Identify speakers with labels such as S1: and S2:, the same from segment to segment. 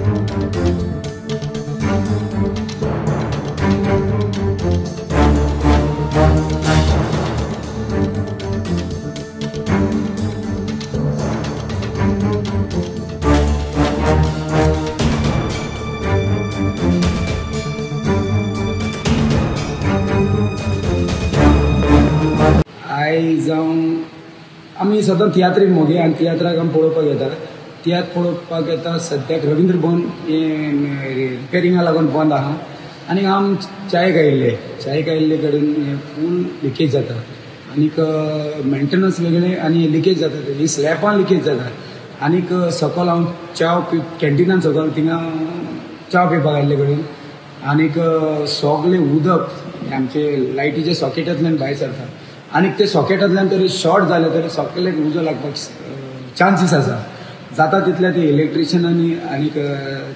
S1: आयज जावं आमी सदां तियात्रीक मोगी आनी तियात्राक आमी पळोवपाक येता. तियात्र पळोवपाक येता. सद्याक रविंद्र भवन हें रिपेरिंगा लागून बंद आहा आनी आम चायेक आयिल्ले, चायेक आयिल्ले कडेन हें फूल लिकेज जाता आनीक मेंटेनन्स वेगळें आनी लिकेज जाता. ही स्लॅपान लिकेज जाता आनीक सकयल हांव च्याव पी कॅन्टिनान सकयल थिंगा च्याव पिवपाक आयिल्ले कडेन आनीक सगळें उदक आमचे लायटीच्या सॉकेटांतल्यान भायर सरता आनीक ते सॉकेटांतल्यान तरी शॉर्ट जाले तरी सगळ्याक उजो लागपाक चान्सीस आसा. जाता तितले ते इलेक्ट्रिशियनांनी आनीक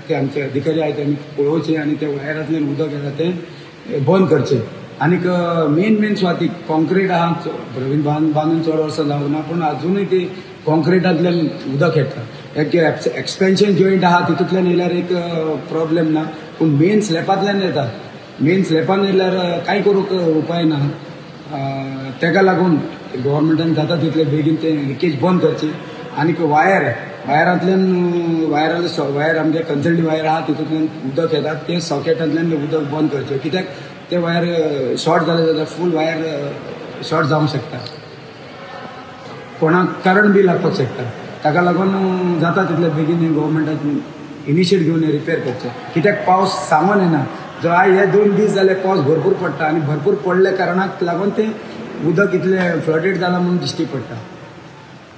S1: ते आमचे अधिकारी आहात तेमी पळोवचे आनी ते वायरांतल्यान उदक येता तें बंद करचें. आनीक मेन मेन सुवातीक कॉन्क्रीट आहा, रवींद्र भवन बांदून चड वर्सां जावंक ना पूण आजुनूय ते कॉन्क्रिटांतल्यान उदक येता. एक एक्सपेन्शन जॉयंट आहा तितूंतल्यान येयल्यार एक प्रोब्लेम ना पूण मेन स्लॅपांतल्यान येता. मेन स्लॅपान येयल्यार कांय करूंक उपाय ना. तेका लागून गव्हर्मेंटान जाता तितले बेगीन ते लिकेज बंद करची आनीक वायर वायरांतल्यान वायरांतले वायर आमचे कन्सल्टी वायर आहा तितूंतल्यान उदक येता ते सॉकेटांतल्यान उदक बंद करचें कित्याक ते वायर शॉर्ट जाले जाल्यार फूल वायर शॉर्ट जावंक शकता, कोणाक करंट बी लागपाक शकता. ताका लागून जाता तितले बेगीन गव्हर्मेंटान इनिशिएट घेवन रिपेर करचें कित्याक पावस सांगून येना. जो आयज हे 2 दीस जाले पावस भरपूर पडटा आनी भरपूर पडल्या कारणाक लागून तें उदक इतलें फ्लडेड जालां म्हणून दिश्टी पडटा.